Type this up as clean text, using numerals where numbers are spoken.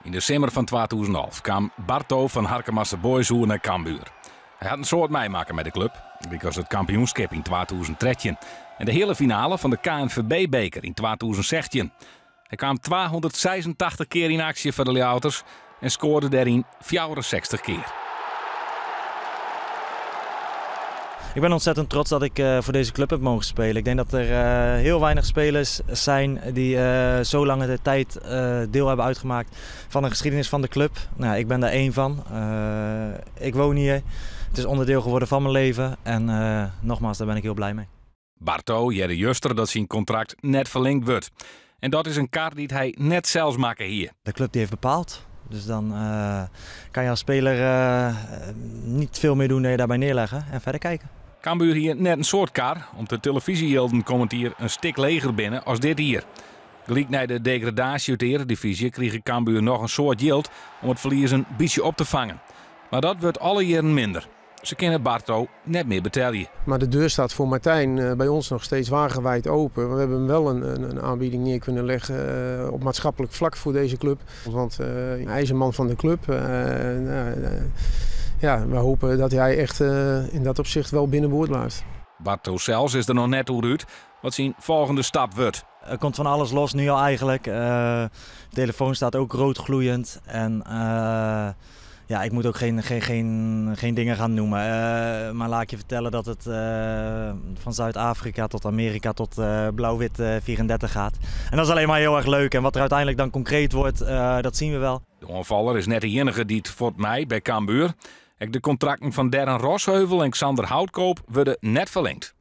Yn de simmer fan 2011 kaam Barto fan Harkemase Boys oer nei Cambuur. Hy hat in soad meimakke mei de klup, lykas it kampioenskip yn 2013 en de heale finale fan de KNVB-beker yn 2016. Hy kaam 286 kear yn aksje foar de Ljouwerters en skoarde dêryn 64 kear. Ik ben ontzettend trots dat ik voor deze club heb mogen spelen. Ik denk dat er heel weinig spelers zijn die zo lange de tijd deel hebben uitgemaakt van de geschiedenis van de club. Nou, ik ben daar één van. Ik woon hier. Het is onderdeel geworden van mijn leven. En nogmaals, daar ben ik heel blij mee. Barto hearde juster dat syn kontrakt net ferlingd wurdt. En dat is in kar dy't hy net sels makke hie. De club die heeft bepaald. Dus dan kan je als speler niet veel meer doen dan je daarbij neerleggen en verder kijken. Cambuur hie net in soad kar, om't de telefyzjejilden kommend jier in stik leger binne as dit jier. Gelyk nei de degradaasje út de earedivyzje krige Cambuur noch in soad jild om it ferlies in bytsje op te fangen. Mar dat wurdt alle jierren minder. Se kinne Barto net mear betelje. Maar de deur staat voor Martijn bij ons nog steeds wagenwijd open. We hebben hem wel een aanbieding neer kunnen leggen op maatschappelijk vlak voor deze club. Want hij is een man van de club. Nou, ja, we hopen dat hij echt in dat opzicht wel binnenboord blijft. Barto sels is der noch net oer út wat syn folgjende stap wurdt. Er komt van alles los nu al eigenlijk. De telefoon staat ook rood gloeiend. En ja, ik moet ook geen dingen gaan noemen. Maar laat ik je vertellen dat het van Zuid-Afrika tot Amerika tot blauw-wit 34 gaat. En dat is alleen maar heel erg leuk. En wat er uiteindelijk dan concreet wordt, dat zien we wel. De oanfaller is net de iennige dy't fuort mei by Cambuur. Ek de kontrakten fan Darren Rosheuvel en Xander Houtkoop wurde net ferlingd.